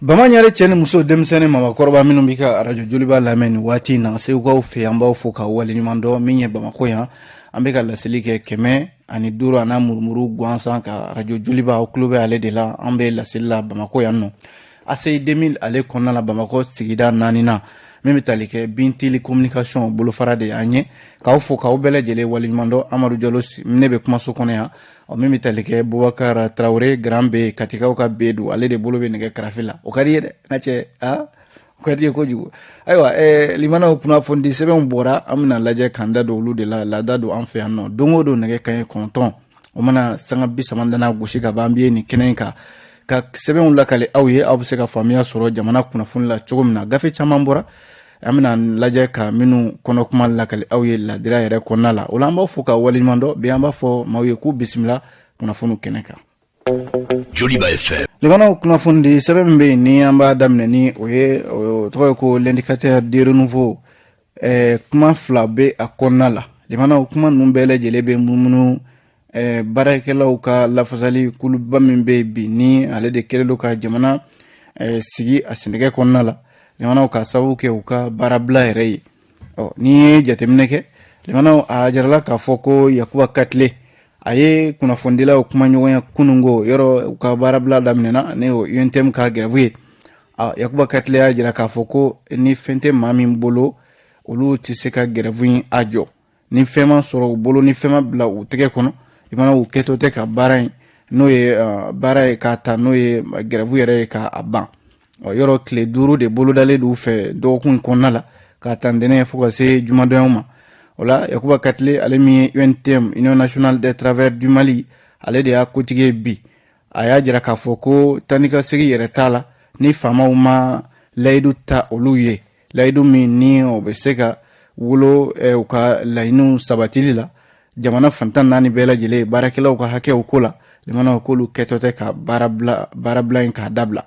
Bamaɲare cɛ ni muso, denmisɛnnin, mabakɔrɔba minnu bɛ ka arajo Joliba lamɛn nin waati in na Segukaw fɛ, an b'aw fo ka waleɲuman dɔn. Min ye Bamakɔ yan, an bɛ ka laseli kɛ 105 a n'a murumuru gansan ka arajo Joliba, aw tulo bɛ ale de la. An bɛ laseli la Bamakɔ yan nɔ, ACI 2000 ale kɔnɔna la, Bamakɔ sigida naaninan min bɛ tali kɛ Bintili Communication bolofara de y'an ye. K'aw fo, k'aw bɛɛ lajɛlen waleɲuman dɔn. Amadu Jalo, ne bɛ kumaso kɔnɔ yan. Ɔ, min bɛ tali kɛ Bubakar Tarawele, Grand B, Katikaw ka B don, ale de bolo bɛ nɛgɛ karafe la. O ka di ye dɛ, n ka cɛ, a o ka di ye kojugu. Ayiwa, limanaw, kunnafonidi sɛbɛnw bɔra, an bɛna lajɛ k'an da don olu de la. Laada don an fɛ yan nɔ, don o don nɛgɛ kanɲɛ 9, o mana sanga 30 dana gosi ka ban, an bɛ nin kɛnɛ in kan ka sɛbɛnw lakale aw ye, aw bɛ se ka faamuya sɔrɔ jamana kunnafoni la cogo min na. Gafe caman bɔra, an bɛna lajɛ ka minnu kɔnɔ kuma lakale aw ye ladira yɛrɛ kɔnɔna la. O la, an b'aw fo ka waleɲuman dɔn. Bi, an b'a fɔ maaw ye k'u bisimila kunnafoniw kɛnɛ kan. Joliba FM. Limanaw, kunnafonidi sɛbɛn min bɛ yen ni an b'a daminɛ ni o ye, o tɔgɔ ye ko L'Indicateur du Renouveau. Kuma fila bɛ a kɔnɔna la. Limanaw, kuma ninnu bɛɛ lajɛlen bɛ munumunu baarakɛlaw ka lafasali kuluba min bɛ yen bi, ni ale de kɛlen don ka jamana sigi a sɛnɛkɛ kɔnɔna la, limanaw, ka sababu kɛ u ka baarabila yɛrɛ ye. Ɔ, n'i ye jateminɛ kɛ, limanaw, a jirala k'a fɔ ko Yakuba Katile, a ye kunnafonidilaw kumaɲɔgɔnya kununko yɔrɔ u ka baarabila daminɛna, ne o UNTM ka grève ye. Yakuba Katile y'a jira k'a fɔ ko ni fɛn tɛ maa min bolo, olu tɛ se ka grève in a jɔ. Ni fɛn ma sɔrɔ u bolo, ni fɛn ma bila u tɛgɛ kɔnɔ, i mana u kɛtɔ tɛ ka baara in, n'o ye baara ye k'a ta, n'o ye grève yɛrɛ ye, k'a ban. Ɔ, yɔrɔ tile 5 de bolodalen d'u fɛ dɔgɔkun in kɔnɔna la, k'a ta ntɛnɛn fo ka se jumadonyaw ma. O la, Yakuba Katile, ale min ye UNTM, Union nationale des travailleurs du Mali, ale de y'a kotigi ye bi, a y'a jira k'a fɔ ko taa ni ka segin yɛrɛ t'a la ni faamaw ma layidu ta olu ye, layidu min ni o bɛ se ka wolo u ka laɲiniw sabatili la jamana fantan naani bɛɛ lajɛlen baarakɛlaw ka hakɛw ko la. Limanaw, k'olu kɛtɔ tɛ ka baarabila in k'a dabila.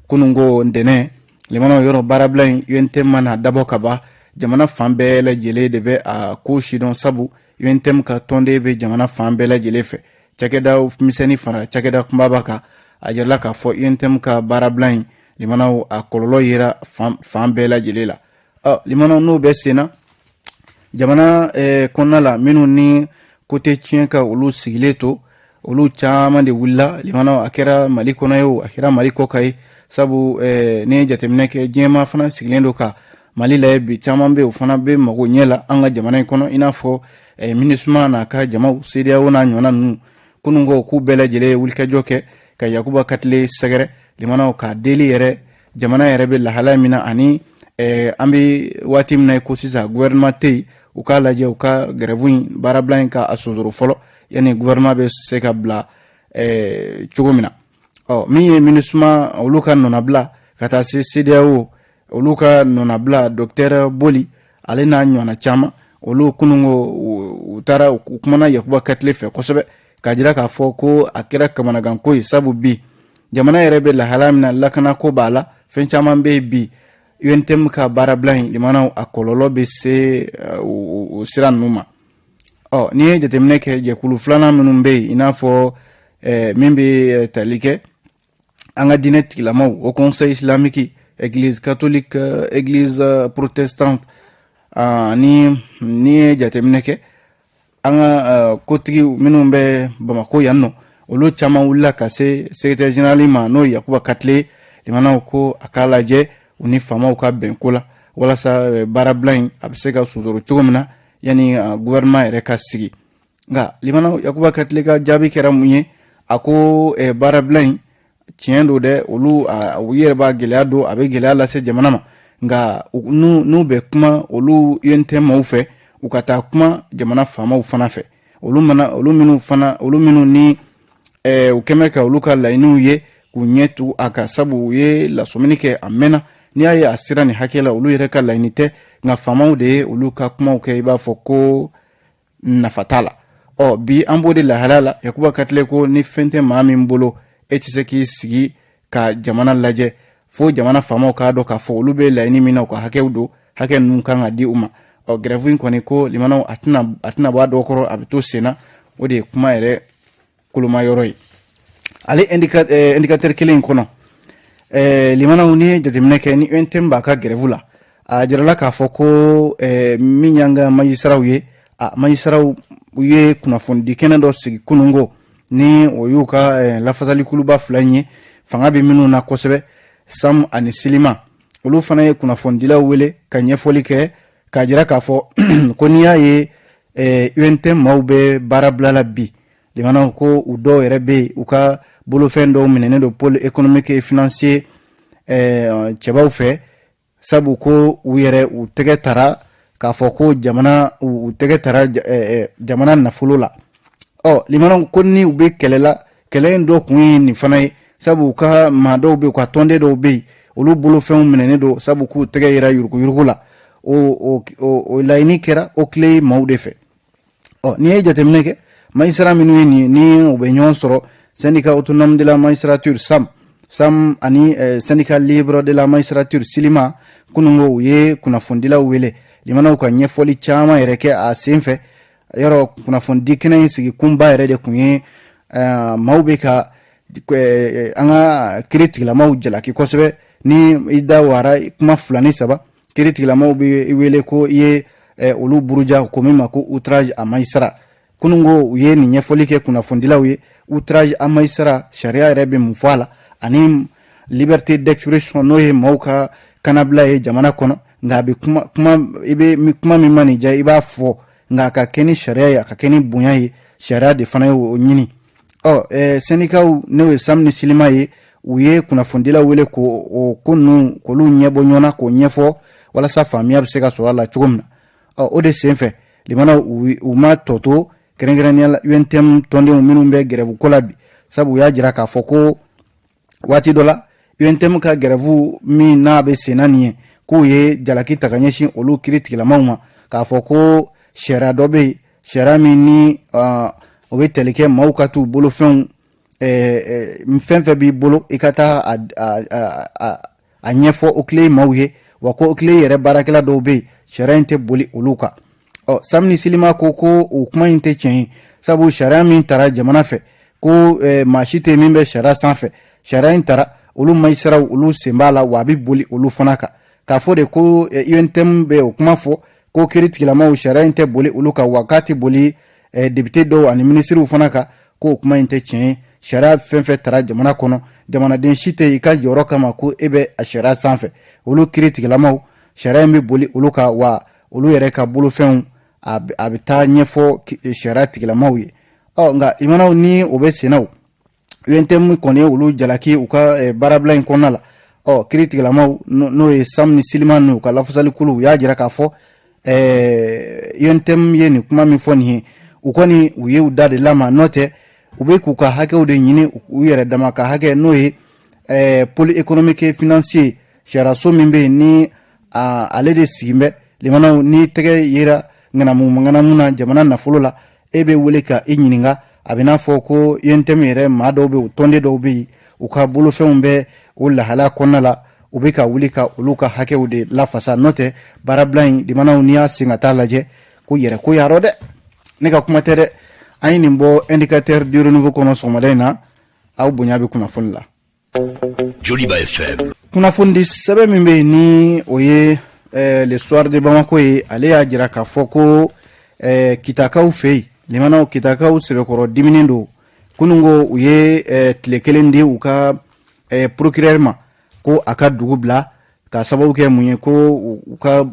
Kununko ntɛnɛn, limanaw, yɔrɔ baarabila in UNTM mana dabɔ ka ban, jamana fan bɛɛ lajɛlen de bɛ a ko sidɔn, sabu UNTM ka tɔnden bɛ jamana fan bɛɛ lajɛlen fɛ, cakɛda misɛnnin fara cakɛda kunbaba kan. A jirala k'a fɔ UNTM ka baarabila in, limanaw, a kɔlɔlɔ yera fan bɛɛ lajɛlen la. Ɔ, limanaw, n'o bɛ sen na jamana kɔnɔna la, minnu ni ko tɛ tiɲɛ ka olu sigilen to, olu caman de wulila. Limanaw, a kɛra Mali kɔnɔ ye o, a kɛra Mali kɔ kan ye, sabu n'i ye jateminɛ kɛ, diɲɛmaa fana sigilen don ka Mali lajɛ bi. Caman bɛ yen, o fana bɛ mago ɲɛ la an ka jamana in kɔnɔ, i n'a fɔ MINUSMA n'a ka jamaw, CEDEAO n'a ɲɔgɔnna ninnu. Kunun ko k'u bɛɛ lajɛlen ye wulikajɔ kɛ ka Yakuba Katile sɛgɛrɛ, limanaw, k'a deli yɛrɛ, jamana yɛrɛ bɛ lahalaya min na ani an bɛ waati min na i ko sisan gouvernement tɛ yen, u k'a lajɛ u ka grève in baarabila in ka a sonsoro fɔlɔ, yanni gouvernement bɛ se ka bila cogo min na. Ɔ, min ye MINUSMA, olu ka nɔnabila, ka taa se CEDEAO, olu ka nɔnabila, docteur Boli, ale n'a ɲɔgɔnna caman, olu kununko u taara u kumana Yakuba Katile fɛ kosɛbɛ, k'a jira k'a fɔ ko a kɛra kamanaganko ye, sabu bi jamana yɛrɛ bɛ lahalaya min na, lakanako b'a la, fɛn caman bɛ yen bi. UNTM ka baarabila in, limanaw, a kɔlɔlɔ bɛ se o sira ninnu ma. Ɔ, n'i ye jateminɛ kɛ, jɛkulu filanan minnu bɛ yen, i n'a fɔ min bɛ tali kɛ an ka diinɛ tigilamaw, o Conseil islamique, Église catholique, Église protestante, ani n'i ye jateminɛ kɛ an ka kotigi minnu bɛ Bamako yan nɔ, olu caman wulila ka se secrétaire général ma, n'o ye Yakuba Katile. Limanaw, ko a k'a lajɛ u ni faamaw ka bɛnko la, walasa baarabila in a bɛ se ka sonsoro cogo min na, yanni gouvernement yɛrɛ ka sigi. Nka limanaw, Yakuba Katile ka jaabi kɛra mun ye? A ko baarabila in tiɲɛ don dɛ, olu u yɛrɛ b'a gɛlɛya don, a bɛ gɛlɛya lase jamana ma, nka n'u bɛ kuma olu UNTM maaw fɛ, u ka taa kuma jamana faamaw fana fɛ, olu mana olu minnu fana, olu minnu ni u kɛmɛ ka olu ka laɲiniw ye k'u ɲɛ tugu a kan, sabu u ye lasɔmini kɛ a mɛnna. N'i y'a ye a sera nin hakɛ la, olu yɛrɛ ka laɲini tɛ, nka faamaw de ye olu ka kumaw kɛ i b'a fɔ ko nafa t'a la. Ɔ, bi an b'o de lahalaya la. Yakuba Katile ko ni fɛn tɛ maa min bolo, e tɛ se k'i sigi ka jamana lajɛ, fo jamana faamaw k'a dɔn k'a fɔ olu bɛ laɲini min na, u ka hakɛw don, hakɛ ninnu kan ka di u ma. Ɔ, grève in kɔni ko, limanaw, a tɛna bɔ a dɔw kɔrɔ, a bɛ to sen na. O de ye kuma yɛrɛ koloma yɔrɔ ye. Ale Indicateur kelen in kɔnɔ, Limanaw, n'i ye jateminɛ kɛ ni UNTM b'a ka grève la, a jirala k'a fɔ ko min y'an ka majisaraw ye, a majisaraw u ye kunnafonidi kɛnɛ dɔ sigi kununko, ni o y'u ka lafasalikuluba fila in ye, fanga bɛ minnu na kosɛbɛ, SAM ani SYLIMA. Olu fana ye kunnafonidilaw wele ka ɲɛfɔli kɛ k'a jira k'a fɔ ko n'i y'a ye UNTM maaw bɛ baarabila la bi, limanaw, ko u dɔw yɛrɛ bɛ yen, u ka bolofɛn dɔw minɛnen don pôle économique et financier cɛbaw fɛ, sabu ko u yɛrɛ u tɛgɛ tara k'a fɔ ko jamana u tɛgɛ tara jamana nafolo la. Ɔ limanaw, ko ni u bɛ kɛlɛ la, kɛlɛ in dɔ kun ye nin fana ye, sabu u ka maa dɔw bɛ yen, u ka tɔnden dɔw bɛ yen, olu bolofɛnw minɛnen don sabu k'u tɛgɛ yera yuruguyurugu la. O laɲini kɛra OCLEI maaw de fɛ. Ɔ n'i ye jateminɛ kɛ, magistrat minnu ye nin ye, ni u bɛ ɲɔgɔn sɔrɔ, Syndicat autonome de la magistrature SAM ani Syndicat libre de la magistrature SYLIMA, kununko u ye kunnafonidilaw wele, limanaw, ka ɲɛfɔli caman yɛrɛ kɛ a sen fɛ. Yɔrɔ kunnafonidi kɛnɛ in sigi kunba yɛrɛ de kun ye maaw bɛ ka an ka kiiri tigilamaw jalaki kosɛbɛ. Ni i da wara kuma fila ni saba, kiiri tigilamaw bɛ i wele ko i ye olu buruja, ko min ma ko outrage à magistrat. Kununko u ye nin ɲɛfɔli kɛ kunnafonidilaw ye, outrage à magistrat, sariya yɛrɛ bɛ mun fɔ a la, ani liberté d'expression, n'o ye maaw ka kanabila ye jamana kɔnɔ. Nka a bɛ kuma, i bɛ kuma min ma nin diya, i b'a fɔ, nka a ka kɛ ni sariya ye, a ka kɛ ni bonya ye, sariya de fana ye o ɲini. Ɔ syndicatw, n'o ye SAM ni SYLIMA ye, u ye kunnafonidilaw wele k'o o ko ninnu k'olu ɲɛbɔ ɲɔgɔn na, k'o ɲɛfɔ walasa faamuya bɛ se ka sɔrɔ a la cogo min na. Ɔ o de senfɛ, limanaw, u ma tɔ to, kɛrɛnkɛrɛnnenya la UNTM tɔndenw minnu bɛ grève ko la bi, sabu u y'a jira k'a fɔ ko waati dɔ la, UNTM ka grève min n'a bɛ sen na nin ye, k'u ye jalaki ta ka ɲɛsin olu kiiri tigilamaw ma, k'a fɔ ko sariya dɔ bɛ yen, sariya min ni o bɛ tali kɛ maaw ka t'u bolofɛnw, fɛn fɛn b'i bolo, i ka taa a ɲɛfɔ OCLEI maaw ye, wa ko OCLEI yɛrɛ baarakɛla dɔw bɛ yen, sariya in tɛ boli olu kan. Ɔ SAM ni SYLIMA ko o kuma in tɛ tiɲɛ ye, sabu sariya min tara jamana fɛ, ko maa si tɛ min bɛ sariya sanfɛ. Sariya in tara, olu magistratw, olu sen b'a la, wa a bɛ boli olu fana kan. K'a fɔ de ko UNTM bɛ o kuma fɔ ko kiiri tigilamaw, sariya in tɛ boli olu kan, wa k'a tɛ boli député dɔw ani minisiriw fana kan, k'o kuma in tɛ tiɲɛ ye. Sariya fɛn fɛn tara jamana kɔnɔ, jamanaden si tɛ i ka jɔyɔrɔ kama ko e bɛ a sariya sanfɛ. Olu kiiri tigilamaw, sariya in bɛ boli olu kan, wa olu yɛrɛ ka bolofɛnw a bɛ taa ɲɛfɔ sariya tigilamaw ye. Ɔ nka limanaw, ni o bɛ senna, UNTM kɔni ye olu jalaki u ka baarabila in kɔnɔna la. Ɔ kiiri tigilamaw, n'o ye SAM ni SYLIMA n'u ka lafasalikulu, u y'a jira k'a fɔ UNTM ye nin kuma min fɔ nin ye, u kɔni u ye u da de lama, n'o tɛ u bɛ k'u ka hakɛw de ɲini u yɛrɛ dama ka hakɛ, n'o ye pôle économique financier, sariyaso min bɛ yen ni ale de sigin bɛ. Limanaw, ni tɛgɛ yera ŋanamu ŋanamu na jamana nafolo la, e bɛ wele ka i ɲininka. A bɛ n'a fɔ ko UNTM yɛrɛ maa dɔw bɛ yen, tɔnden dɔw bɛ yen, u ka bolofɛnw bɛ o lahalaya kɔnɔna la, u bɛ ka wuli ka olu ka hakɛw de lafasa. N'o tɛ, baarabila in, limanaw, n'i y'a sen ka taa lajɛ, ko yɛrɛ ko yarɔ dɛ. Ne ka kuma tɛ dɛ, an ye nin bɔ Indicateur du Renouveau kɔnɔ sɔgɔmada in na. Aw bonya bɛ kunnafoni la. Joliba FM. Kunnafoni sɛbɛn min bɛ yen, ni o ye Le Soir de Bamako ye, ale y'a jira k'a fɔ ko Kitakaw fɛ yen, limanaw, Kitakaw sɛbɛkɔrɔ diminen don. Kunun ko u ye tile kelen di u ka procureur ma ko a ka dugu bila, ka sababu kɛ mun ye? Ko u ka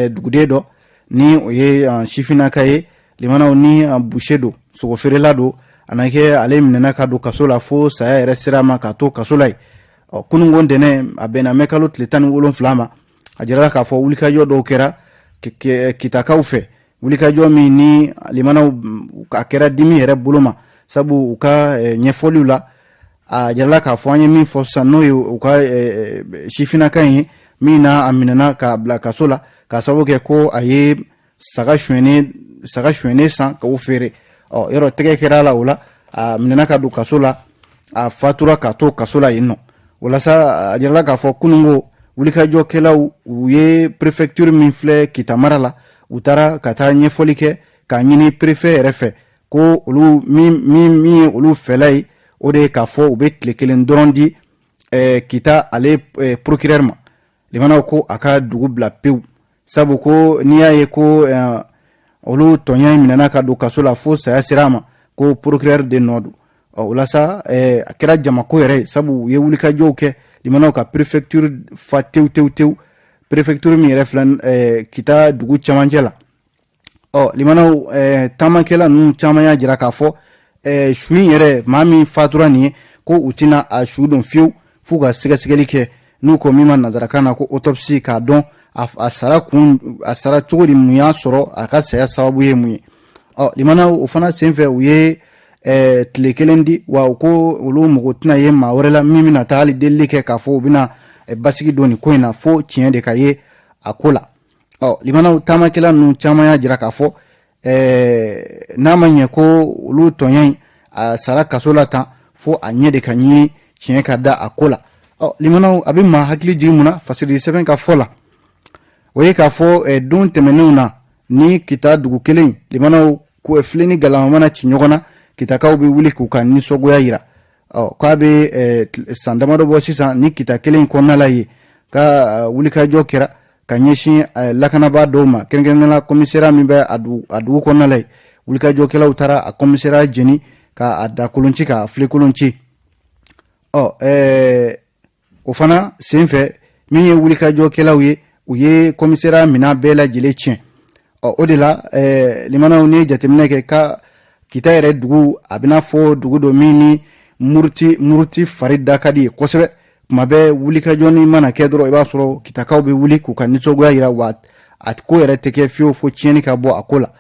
duguden dɔ, ni o ye sifinnaka ye, limanaw, ni boucher don, sogofeerela don, a na kɛ ale minɛna ka don kaso la fo saya yɛrɛ sera a ma k'a to kaso la yen. Ɔ kununko ntɛnɛn, a bɛnna mɛ kalo tile 17 ma, a jirala k'a fɔ wulikajɔ dɔw kɛra Kitakaw fɛ, wulikajɔ min ni, limanaw, a kɛra dimi yɛrɛ bolo ma, sabu u ka ɲɛfɔliw la, a jirala k'a fɔ an ye min fɔ sisan, n'o ye u ka sifinnaka in ye min na a minɛna k'a bila kaso la, k'a sababu kɛ ko a ye saga sonyɛnen san k'o feere. Ɔ yɔrɔ tɛgɛ kɛra a la, o la a minɛna ka don kaso la, a fatura k'a to kaso la yen nɔ. Walasa a jirala k'a fɔ kununko wulikajɔkɛlaw, u ye préfecture min filɛ Kita mara la, u taara ka taa ɲɛfɔli kɛ k'a ɲini préfet yɛrɛ fɛ ko olu min ye olu fɛla ye, o de ye k'a fɔ u bɛ tile kelen dɔrɔn di. Kita ale procureur ma, limanaw, ko a ka dugu bila pewu, sabu ko n'i y'a ye ko olu tɔɲɔ in minɛna ka don kaso la fo saya sera a ma, ko procureur de nɔ don. Ɔ, o la sa, a kɛra jamako yɛrɛ ye, sabu u ye wulikajɔw kɛ, limanaw, ka préfecture fa tewu tewu tewu, préfecture min yɛrɛ filɛ Kita dugu camancɛ la. Ɔ, limanaw, taamakɛla ninnu caman y'a jira k'a fɔ su in yɛrɛ, maa min fatura nin ye, ko u tɛna a su don fiyewu f'u ka sɛgɛsɛgɛli kɛ, n'u ko min ma nanzarakan na ko autopsie, k'a dɔn a sara kun, a sara cogo di, mun y'a sɔrɔ, a ka saya sababu ye mun ye. Ɔ, limanaw, o fana senfɛ, u ye tile kelen di wa, u ko olu mago tɛna ye maa wɛrɛ la min bɛna taa hali delili kɛ k'a fɔ u bɛna basigi don nin ko in na, fo tiɲɛ de ka ye a ko la. Ɔ, limanaw, taamakɛla ninnu caman y'a jira k'a fɔ n'a ma ɲɛ ko olu tɔɲɔ in a sara kaso la tan, fo a ɲɛ de ka ɲini, tiɲɛ ka da a ko la. Ɔ, limanaw, a bɛ maa hakili jigin mun na fasiri sɛbɛn ka fɔ la? O ye k'a fɔ don tɛmɛnenw na ni Kita dugu kelen, limanaw, filen ni galama mana ci ɲɔgɔn na, Kitakaw bɛ wuli k'u ka nisɔngoya yira. Ɔ, k'a bɛ san damadɔ bɔ sisan ni Kita kelen kɔnɔna la ye ka wulikajɔ kɛra ka ɲɛsin lakanabaa dɔw ma, kɛrɛnkɛrɛnnenya la commissariat min bɛ a dugu kɔnɔna la yen. Wulikajɔkɛlaw taara a commissariat jeni, ka a da kolon ci, ka filenkolon ci. Ɔ, o fana senfɛ, min ye wulikajɔkɛlaw ye, u ye commissariat minɛn bɛɛ lajɛlen tiɲɛ. Ɔ, o de la, limanaw, ni ye jateminɛ kɛ ka Kita yɛrɛ dugu, a bɛna fɔ dugu dɔ min ni muruti fari da ka di ye kosɛbɛ. Tuma bɛɛ wulikajɔni mana kɛ dɔrɔn, i b'a sɔrɔ Kitakaw bɛ wuli k'u ka nisɔngoya yira, wa a ko yɛrɛ tɛ kɛ fiyewu fo tiɲɛni ka bɔ a ko la.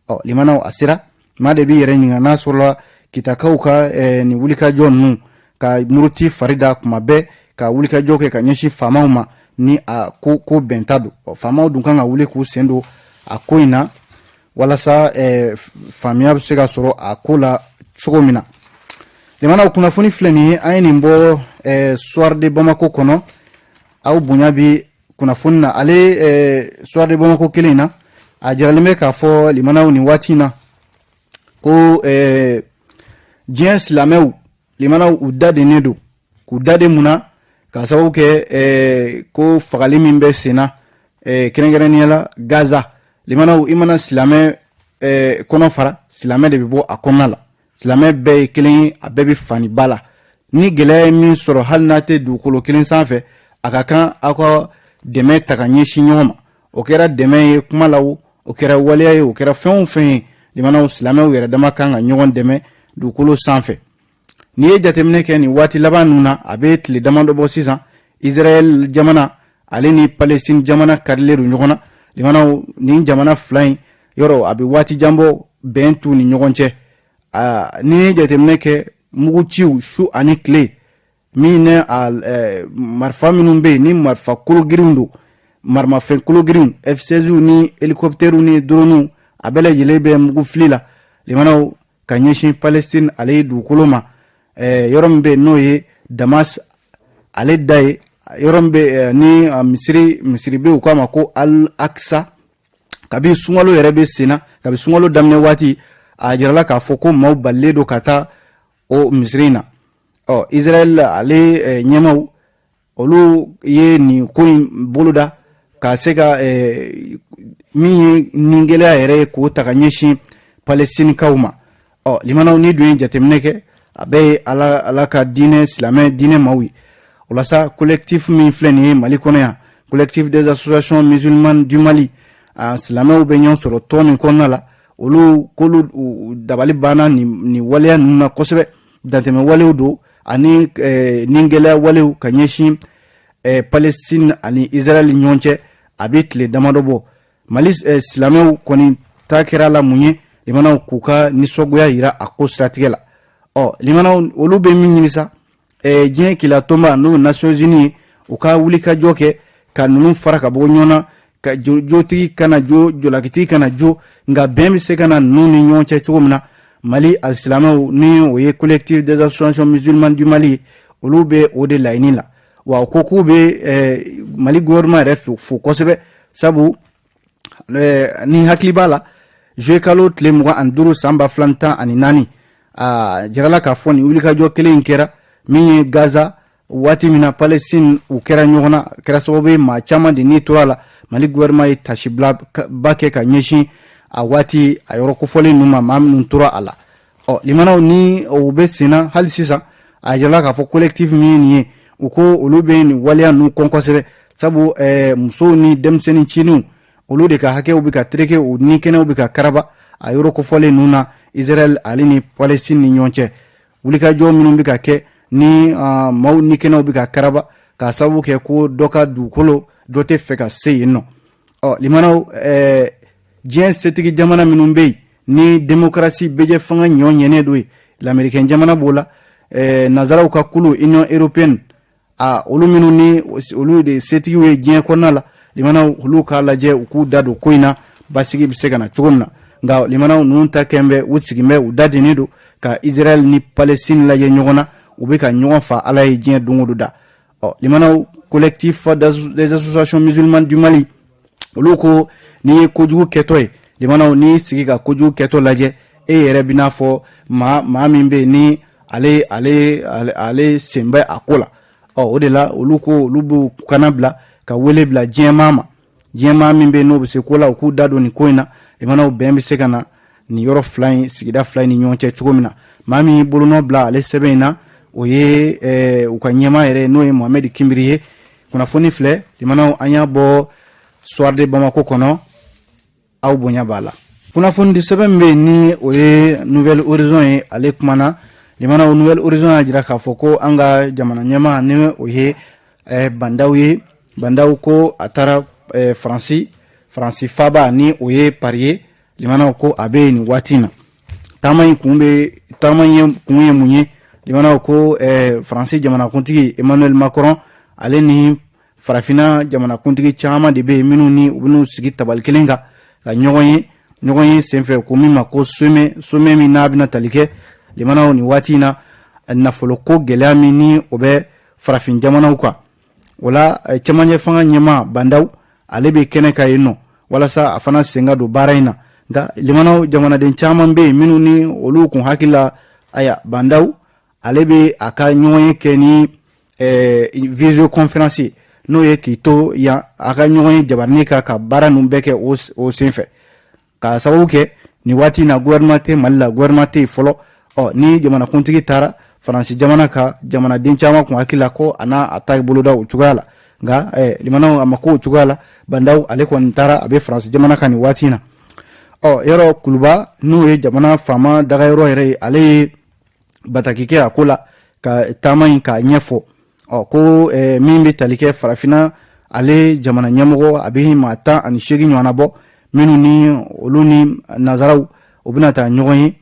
Ɔ, limanaw, a sera maa de b'i yɛrɛ ɲininka n'a sɔrɔla Kitakaw ka nin wulikajɔ ninnu, ka muruti fari da kuma bɛɛ, ka wulikajɔ kɛ ka ɲɛsin faamaw ma, ni a ko ko bɛnta don. Faamaw dun kan ka wuli k'u sen don a ko in na walasa faamuya bɛ se ka sɔrɔ a ko la cogo min na. Limanaw, kunnafoni filɛ nin ye, an ye nin bɔ Soir de Bamako kɔnɔ. Aw bonya bi kunnafoni na ale Soir de Bamako kelen in na, a jiralen bɛ k'a fɔ, limanaw, nin waati in na ko diɲɛ silamɛw, limanaw, u da dennen don. K'u da de mun na? K'a sababu kɛ ko fagali min bɛ sen na, kɛrɛnkɛrɛnnenya la Gaza. Limanaw, i mana silamɛ kɔnɔ fara, silamɛ de bɛ bɔ a kɔnɔna la. Silamɛ bɛɛ ye kelen ye, a bɛɛ bɛ fani ba la. Ni gɛlɛya ye min sɔrɔ, hali n'a tɛ dugukolo kelen sanfɛ, a ka kan aw ka dɛmɛ ta ka ɲɛsin ɲɔgɔn ma. O kɛra dɛmɛ ye kuma la o, o kɛra waleya ye, o kɛra fɛn o fɛn ye, limanaw, silamɛw yɛrɛ dama kan ka ɲɔgɔn dɛmɛ dugukolo sanfɛ. N'i ye jateminɛ kɛ nin waati laban ninnu na, a bɛ tile damadɔ bɔ sisan, Israɛl jamana ale ni Palestine jamana karilen don ɲɔgɔn na. Limanaw, nin jamana fila in yɔrɔ, a bɛ waati jan bɔ bɛn t'u ni ɲɔgɔn cɛ. N'i ye jateminɛ kɛ, muguciw su ani tile min ne a marifa minnu bɛ yen, ni marifa kologirinw don, maramafɛn kologirinw, F-16 ni hélicoptère ni drone, a bɛɛ lajɛlen bɛ mugu fili la, limanaw, ka ɲɛsin Palestine ale ye dugukolo ma, yɔrɔ min bɛ yen n'o ye Damas ale da ye, yɔrɔ min bɛ ni misiri bɛ, u k'a ma ko Al Aqsa. Kabi sunkalo yɛrɛ bɛ sen na, kabi sunkalo daminɛ waati, a jirala k'a fɔ ko maaw balilen don ka taa o misiri in na. Ɔ, Israël ale ɲɛmaw, olu ye nin ko in boloda ka se ka min ye nin gɛlɛya yɛrɛ ye, k'o ta ka ɲɛsin Palestinikaw ma. Ɔ, limanaw, ni dun ye jateminɛ kɛ, a bɛɛ ye Ala ka diinɛ, silamɛ diinɛ maaw ye. O la sa, collectif min filɛ nin ye Mali kɔnɔ yan, Collectif des associations musulmanes du Mali, a silamɛw bɛ ɲɔgɔn sɔrɔ tɔn min kɔnɔna la, olu k'olu dabali banna nin waleya ninnu na kosɛbɛ. Dantɛmɛ walew don ani nin gɛlɛya walew ka ɲɛsin Palestine ani Israël ɲɔgɔn cɛ, a bɛ tile damadɔ bɔ. Mali silamɛw kɔni ta kɛra la mun ye, limanaw? K'u ka nisɔngoya yira a ko siratigɛ la. Ɔ, limanaw, olu bɛ min ɲini sa, diɲɛ kilatɔnba, n'o ye Nations Unies ye, u ka wulikajɔ kɛ ka ninnu fara ka bɔ ɲɔgɔn na, ka jotigi kana jo, jolakitigi kana jo, nka bɛn bɛ se ka na ninnu ni ɲɔgɔn cɛ cogo min na. Mali alisilamɛw, ni o ye Collectif des associations musulmanes du Mali, olu bɛ o de laɲini la. Wa u ko k'u bɛ Mali gouvernement yɛrɛ fo kosɛbɛ, sabu ni hakili b'a la, juillet kalo tile 25 san 2014, a jirala k'a fɔ nin wulikajɔ kelen in kɛra min ye Gaza. Waati min na Palestine u kɛra ɲɔgɔn na, kɛra sababu ye maa caman de ni tora a la, Mali gouvernement ye tasibila ba kɛ ka ɲɛsin a waati a yɔrɔ kofɔlen ninnu ma, maa minnu tora a la. Ɔ limanaw, ni o bɛ senna hali sisan, a yirala k'a fɔ collectif min ye nin ye, u ko olu bɛ nin waleya ninnu kɔn kosɛbɛ, sabu musow ni denmisɛnnin cininw, olu de ka hakɛw bɛ ka tereke, u ni kɛnɛw bɛ ka karaba a yɔrɔ kofɔlen ninnu na, Israël ale ni Palestine ni ɲɔgɔn cɛ. Wulikajɔ minnu bɛ ka kɛ ni maaw ni kɛnɛw bɛ ka karaba k'a sababu kɛ ko dɔ ka dugukolo, dɔ tɛ fɛ ka se yen nɔ. Ɔ limanaw, diɲɛ setigi jamana minnu bɛ yen ni demokarasi bɛjɛ fanga ɲɔ ɲɛnen don yen, lamerikɛn jamana b'o la, nazaraw ka kulu Union européenne, a olu minnu ni olu de setigiw ye diɲɛ kɔnɔna la, limanaw, olu k'a lajɛ u k'u da don ko in na, basigi bɛ se ka na cogo min na. Nka limanaw, ninnu ta kɛn bɛ u sigin bɛ, u da dennen don ka Israël ni Palestine lajɛ ɲɔgɔn na, u bɛ ka ɲɔgɔn fa Ala ye diɲɛ don o don da. Ɔ limanaw, Collectif des associations musulmanes du Mali, olu ko n'i ye kojugu kɛtɔ ye, limanaw, n'i sigi ka kojugu kɛtɔ lajɛ, e yɛrɛ bɛna fɔ maa min bɛ yen ni ale sen bɛ a ko la. Ɔ o de la, olu ko olu b'u kana bila ka wele bila diɲɛmaa ma, diɲɛmaa min bɛ yen n'o bɛ se ko la, u k'u da don nin ko in na. Limanaw, bɛn bɛ se ka na nin yɔrɔ fila in, sigida fila in ni ɲɔgɔn cɛ cogo min na. Maa min bolonɔ bila ale sɛbɛn in na, o ye u ka ɲɛmaa yɛrɛ, n'o ye Mohamɛdi Kinbiri ye. Kunnafoni filɛ limanaw, an y'a bɔ Soir de Bamako kɔnɔ, aw bonya b'a la. Kunnafoni di sɛbɛn min bɛ yen ni o ye Nouvel Horizon ye, ale kumana. Limanaw, Nouvel Horizon y'a jira k'a fɔ ko an ka jamana ɲɛmaa, ni o ye Bandaw ye, Bandaw ko a taara Faransi, Faransi faaba ni o ye Paris ye. Limanaw, ko a bɛ yen nin waati in na. Taama in kun bɛ, taama in kun ye mun ye? Limanaw, ko Faransi jamanakuntigi Emmanuel Macron, ale ni farafinna jamanakuntigi caman de bɛ yen minnu ni u bɛn'u sigi tabali kelen kan ka ɲɔgɔn ye. Ɲɔgɔn ye senfɛ ko min ma ko sommet, sommet min n'a bɛna tali kɛ, limanaw, nin waati in na, nafoloko gɛlɛya min ni o bɛ farafin jamanaw kan. O la, cɛmancɛ fanga ɲɛmaa Bandaw, ale bɛ kɛnɛ kan yen nɔ walasa a fana sen ka don baara in na. Nka limanaw, jamanaden caman bɛ yen minnu ni olu kun hakili la, aya, Bandaw ale bɛ a ka ɲɔgɔn ye kɛ ni visioconférence ye, n'o ye k'i to yan a ka ɲɔgɔn ye jabarani kan ka baara ninnu bɛɛ kɛ o senfɛ, k'a sababu kɛ nin waati in na gouvernement tɛ Mali la, gouvernement tɛ yen fɔlɔ. Ɔ ni jamanakuntigi taara Faransi jamana kan, jamanaden caman kun hakili la ko a n'a a ta boloda o cogoya la. Nka limanaw, a ma ko o cogoya la. Bandaw, ale kɔni taara, a bɛ Faransi jamana kan nin waati in na. Ɔ yɔrɔ Kuluba, n'o ye jamana faama dagayɔrɔ yɛrɛ ye, ale ye bataki kɛ a ko la ka taama in k'a ɲɛfɔ. Ɔ ko min bɛ tali kɛ farafinna, ale jamana ɲɛmɔgɔ, a bɛ maa 18 ɲɔgɔnna bɔ, minnu ni olu ni nazaraw u bɛna taa ɲɔgɔn ye.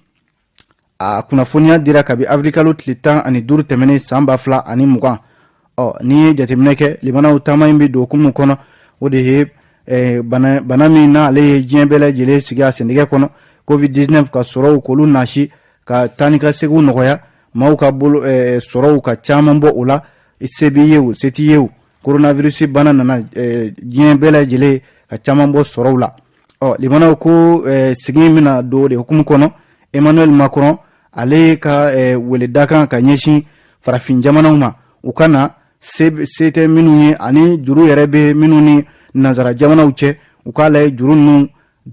A kunnafoniya dira kabi awirilikalo tile 15 tɛmɛnen san 2020. Ɔ n'i ye jateminɛ kɛ, limanaw, taama in bɛ don hukumu kɔnɔ, o de ye bana min n'ale ye diɲɛ bɛɛ lajɛlen sigi a sendɛgɛ kɔnɔ, Covid 19, ka sɔrɔw k'olu nasi, ka taa ni ka seginw nɔgɔya, maaw ka bolo sɔrɔw ka caman bɔ o la. Se b'i ye o, se t'i ye o, coronavirus bana nana diɲɛ bɛɛ lajɛlen ka caman bɔ sɔrɔw la. Ɔ limanaw, ko sigi in bɛna don o de hukumu kɔnɔ. Emmanuel Macron, ale ka weledakan ka ɲɛsin farafin jamanaw ma, u ka na se tɛ minnu ye ani juru yɛrɛ bɛ minnu ni nansara jamanaw cɛ, u k'a lajɛ juru ninnu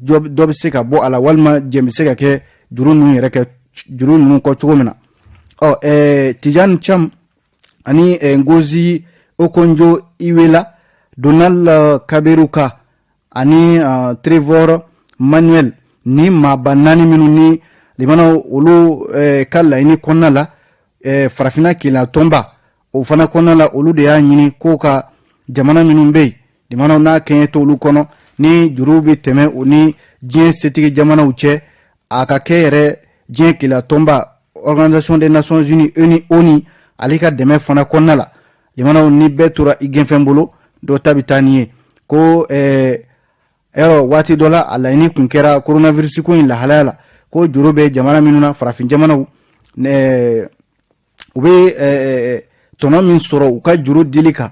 dɔ bɛ se ka bɔ a la, walima jɛn bɛ se ka kɛ juru ninnu yɛrɛ kɛ juru ninnu kɔ cogo min na. Ɔ Tidjane Thiam ani Ngozi Okonjo Iweala, Donald Kaberuka ani Trevor Manuel, ni maaba naani minnu ni limanaw olu ka laɲini kɔnɔna la, farafinna kelenya tɔnba o fana kɔnɔna la, olu de y'a ɲini ko ka jamana minnu bɛ yen, limanaw, n'a kɛɲɛ t'olu kɔnɔ, ni juru bɛ tɛmɛ u ni diɲɛ setigi jamanaw cɛ, a ka kɛ yɛrɛ diɲɛ kelenya tɔnba, Organisation des Nations Unies, ONU, ale ka dɛmɛ fana kɔnɔna la. Limanaw, ni bɛɛ tora i gɛnfɛn bolo, dɔ ta bɛ taa ni ye. Ko yɔrɔ waati dɔ la, a laɲini kun kɛra coronavirus ko in lahalaya la, ko juru bɛ jamana minnu na, farafin jamanaw, u bɛ tɔnɔ min sɔrɔ u ka juru dili kan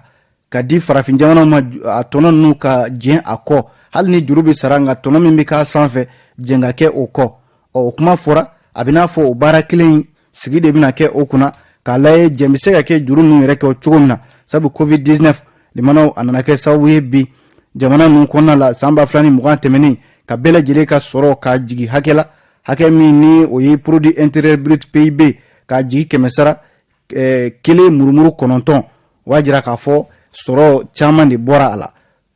ka di farafin jamanaw ma, a tɔnɔ ninnu ka jɛn a kɔ, hali ni juru bɛ sara, nka tɔnɔ min bɛ k'a sanfɛ, jɛn ka kɛ o kɔ. Ɔ o kuma fɔra, a bɛ n'a fɔ o baara kelen in sigi de bɛna kɛ o kunna. k'a lajɛ jɛn bɛ se ka kɛ juru ninnu yɛrɛ kɛ cogo min na, sabu Covid-19, limanaw, a nana kɛ sababu ye bi jamana ninnu kɔnɔna la san 2020 tɛmɛnen, ka bɛɛ lajɛlen ka sɔrɔ k'a jigi hakɛ la, hakɛ min ni o ye produit intérieur brut PIB k'a jigi kɛmɛsara 1 murumuru 9. O b'a jira k'a fɔ sɔrɔ caman de bɔra a la.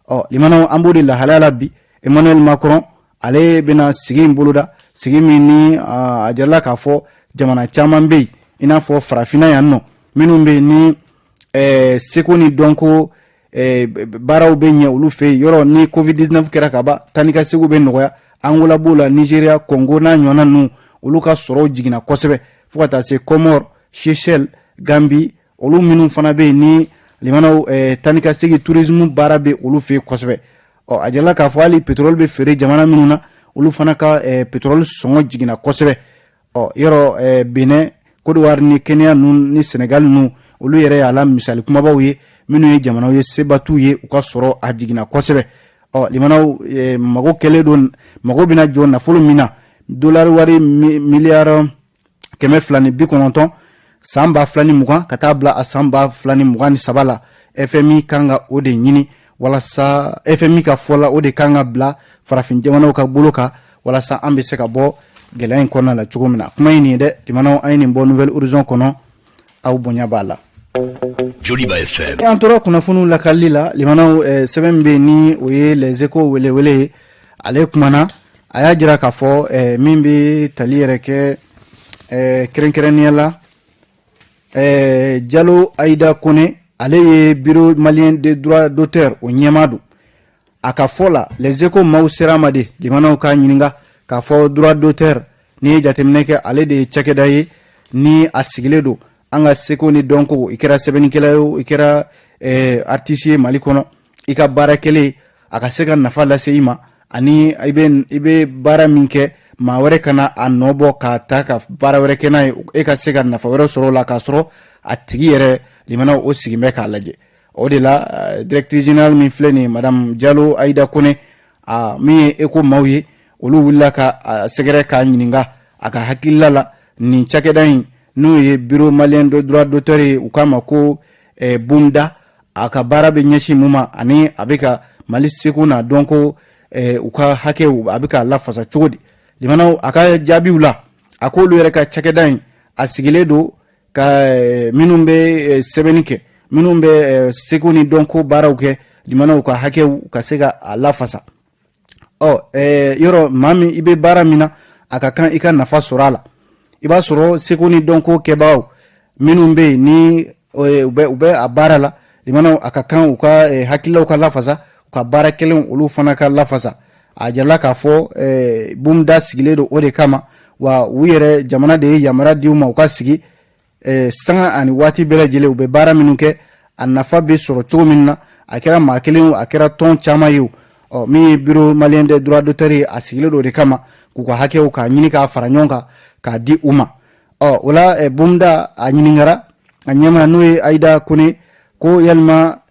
Ɔ limanaw, an b'o de lahalaya la bi. Emmanuel Macron, ale bɛna sigi in boloda, sigi min ni a jirala k'a fɔ jamana caman bɛ yen, i n'a fɔ farafinna yan nɔ, minnu bɛ yen ni seko ni dɔnko baaraw bɛ ɲɛ olu fɛ yen. Yɔrɔ ni Covid-19 kɛra ka ban, taa ni ka seginw bɛ nɔgɔya. Angola b'o la, Nigeria, Congo n'a ɲɔgɔnna ninnu, olu ka sɔrɔw jiginna kosɛbɛ, fo ka taa se Comore, Seychelles, Gambie, olu minnu fana bɛ yen ni, limanaw, taa ni ka segin tourisme baara bɛ olu fɛ yen kosɛbɛ. Ɔ a jirala k'a fɔ hali pétrole bɛ feere jamana minnu na, olu fana ka pétrole sɔngɔ jiginna kosɛbɛ. Ɔ yɔrɔ Benin, Côte d'Ivoire ni Kenya ninnu ni Sénégal ninnu, olu yɛrɛ y'a la misali kumabaw ye, minnu ye jamanaw ye seba t'u ye, u ka sɔrɔ a jiginna kosɛbɛ. Ɔ limanaw, mago kɛlen don, mago bɛna jɔ nafolo min na, dolari wari miliyari 290 san 2020 ka taa bila a san 2023 la, FMI kan ka o de ɲini walasa, FMI ka fɔ la, o de kan ka bila farafin jamanaw ka bolo kan walasa an bɛ se ka bɔ gɛlɛya in kɔnɔna la cogo min na. Kuma in nin ye dɛ, limanaw, an ye nin bɔ Nouvel Horizon kɔnɔ, aw bonya b'a la. Joliba FM. An tora kunnafoniw lakalili la, limanaw. Sɛbɛn min bɛ yen ni o ye Les Échos welewele ye, ale kumana, a y'a jira k'a fɔ min bɛ tali yɛrɛ kɛ, kɛrɛnkɛrɛnnenya la, Jalo Ayida Kone, ale ye Bureau malien de droit d'auteur o ɲɛmaa don. A ka fɔ la, Les Échos maaw sera a ma de, limanaw, k'a ɲininka k'a fɔ droit d'auteur, n'i ye jateminɛ kɛ, ale de ye cakɛda ye ni a sigilen don an ka seko ni dɔnko. I kɛra sɛbɛnnikɛla ye o, i kɛra artiste ye Mali kɔnɔ, i ka baara kɛlen a ka se ka nafa lase i ma, ani i bɛ baara min kɛ, maa wɛrɛ kana a nɔ bɔ k'a ta ka baara wɛrɛ kɛ n'a ye, e ka se ka nafa wɛrɛ sɔrɔ o la k'a sɔrɔ a tigi yɛrɛ, limanaw, o sigin bɛ k'a lajɛ. O de la, directrice générale min filɛ nin ye, madame Jalo Ayida Kone, a min ye Eko maaw ye, olu wulila ka a sɛgɛrɛ k'a ɲininka a ka hakilila la nin cakɛda in, n'o ye Bureau malien de droit d'auteur ye, u k'a ma ko BUMDA, a ka baara bɛ ɲɛsin mun ma, ani a bɛ ka Mali seko n'a dɔnko u ka hakɛw, a bɛ k'a lafasa cogo di. Limanaw, a ka jaabiw la, a k'olu yɛrɛ ka cakɛda in, a sigilen don ka minnu bɛ sɛbɛnni kɛ, minnu bɛ seko ni dɔnko baaraw kɛ, limanaw, ka hakɛw ka se ka a lafasa. Ɔ yɔrɔ maa min i bɛ baara min na, a ka kan i ka nafa sɔrɔ a la. I b'a sɔrɔ seko ni dɔnko kɛbagaw minnu bɛ yen ni u bɛ a baara la, limanaw, a ka kan u ka hakililaw ka lafasa, u ka baara kɛlenw olu fana ka lafasa. A jirala k'a fɔ BUMDA sigilen don o de kama wa. U yɛrɛ jamana de ye yamaruya di u ma u ka sigi sanga ani waati bɛɛ lajɛlen, u bɛ baara minnu kɛ, a nafa bɛ sɔrɔ cogo min na, a kɛra maa kelen o, a kɛra tɔn caman ye o. Ɔ min ye Bureau malien des droits d'auteur ye, a sigilen don o de kama k'u ka hakɛw k'a ɲini k'a fara ɲɔgɔn kan k'a di u ma. Ɔ o la, BUMDA, a ɲininkara a ɲɛmaa, n'o ye Ayida Kone, ko yalima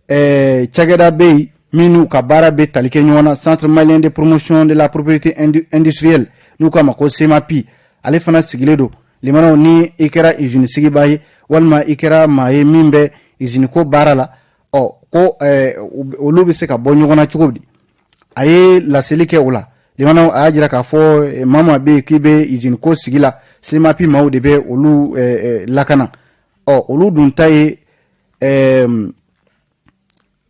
cakɛda bɛ yen min n'u ka baara bɛ tali kɛ ɲɔgɔn na, Centre malien de promotion de la propriété industrielle, n'u k'a ma ko CEMAPI, ale fana sigilen don, limanaw, ni i kɛra usine sigibaa ye walima i kɛra maa ye min bɛ usine ko baara la, ɔ ko olu bɛ se ka bɔ ɲɔgɔn na cogo di? A ye laseli kɛ o la, limanaw. A y'a jira k'a fɔ maa maa bɛ yen k'i bɛ usine ko sigi la, CEMAPI maaw de bɛ olu lakana. Ɔ olu dun ta ye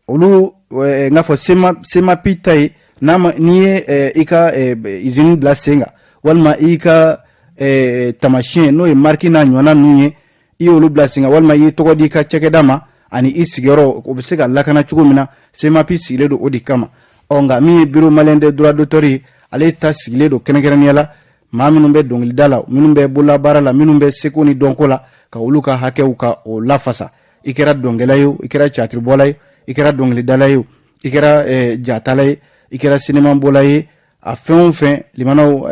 olu n k'a fɔ CEMAPI ta ye, n'a ma n'i ye i ka usine bila sen kan walima i ka tamasiyɛn, n'o ye marque n'a ɲɔgɔnna ninnu ye, i y'olu bila sen kan, walima i ye tɔgɔ di i ka cakɛda ma ani i sigiyɔrɔ, o bɛ se ka lakana cogo min na, CEMAPI sigilen don o de kama. Ɔ nka min ye Bureau malien des droits d'auteur ye, ale ta sigilen don kɛrɛnkɛrɛnnenya la maa minnu bɛ dɔnkilida la, minnu bɛ bololabaara la, minnu bɛ seko ni dɔnko la, ka olu ka hakɛw ka o lafasa. I kɛra dɔnkɛla ye o, i kɛra catiribɔla ye, i kɛra dɔnkilidala ye o, i kɛra jatala ye, i kɛra sinimabɔla ye, a fɛn o fɛn, limanaw,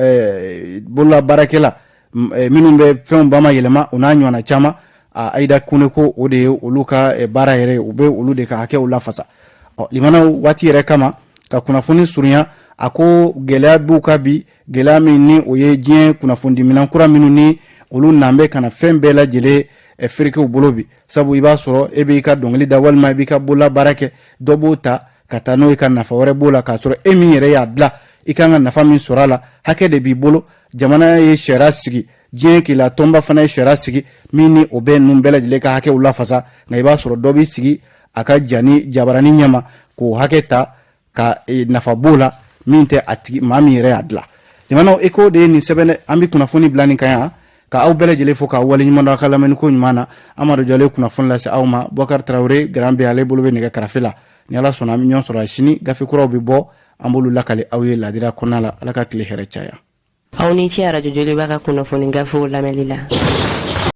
bololabaarakɛla minnu bɛ fɛnw bamayɛlɛma, o n'a ɲɔgɔnna caman, a Ayida Kone ko o de ye olu ka baara yɛrɛ ye, u bɛ olu de ka hakɛw lafasa. Ɔ limanaw, waati yɛrɛ kama ka kunnafoni surunya, a ko gɛlɛya b'u ka bi, gɛlɛya min ni o ye diɲɛ kunnafonidiminɛn kura minnu ni olu nan bɛ ka na fɛn bɛɛ lajɛlen ferekew bolo bi, sabu i b'a sɔrɔ e b'i ka dɔnkili da walima i b'i ka bolola baara kɛ, dɔ b'o ta ka taa n'o ye ka nafa wɛrɛ b'o la, k'a sɔrɔ e min yɛrɛ y'a dilan, i kan ka nafa min sɔrɔ a la, hakɛ de b'i bolo. Jamana ye sariya sigi, diɲɛ kelenya tɔnba fana ye sariya sigi min ni o bɛ ninnu bɛɛ lajɛlen ka hakɛw lafasa. Nka i b'a sɔrɔ dɔ b'i sigi a ka jani jabarani ɲɛma k'o hakɛ ta ka nafa b'o la min tɛ a tigi maa min yɛrɛ y'a dilan. Jamanaw Écho de ye nin sɛbɛn dɛ. An bɛ kunnafoni bila nin kan yan, ka aw bɛɛ lajɛlen fo k'aw waleɲuman dɔn aw ka lamɛnni ko ɲuman na. Amadu Jalo ye kunnafoni lase aw ma. Bubakari Tarawele Garan bɛ ale bolo bɛ nɛgɛ karafe la. Ni Ala sɔnna, an bɛ ɲɔgɔn sɔrɔ sini. Gafe kuraw bɛ bɔ, an b'olu lakale aw ye ladira kɔnɔna la. Ala ka tile hɛrɛ caya. Aw ni ce Arajo Joliba ka kunnafoni gafew lamɛnli la.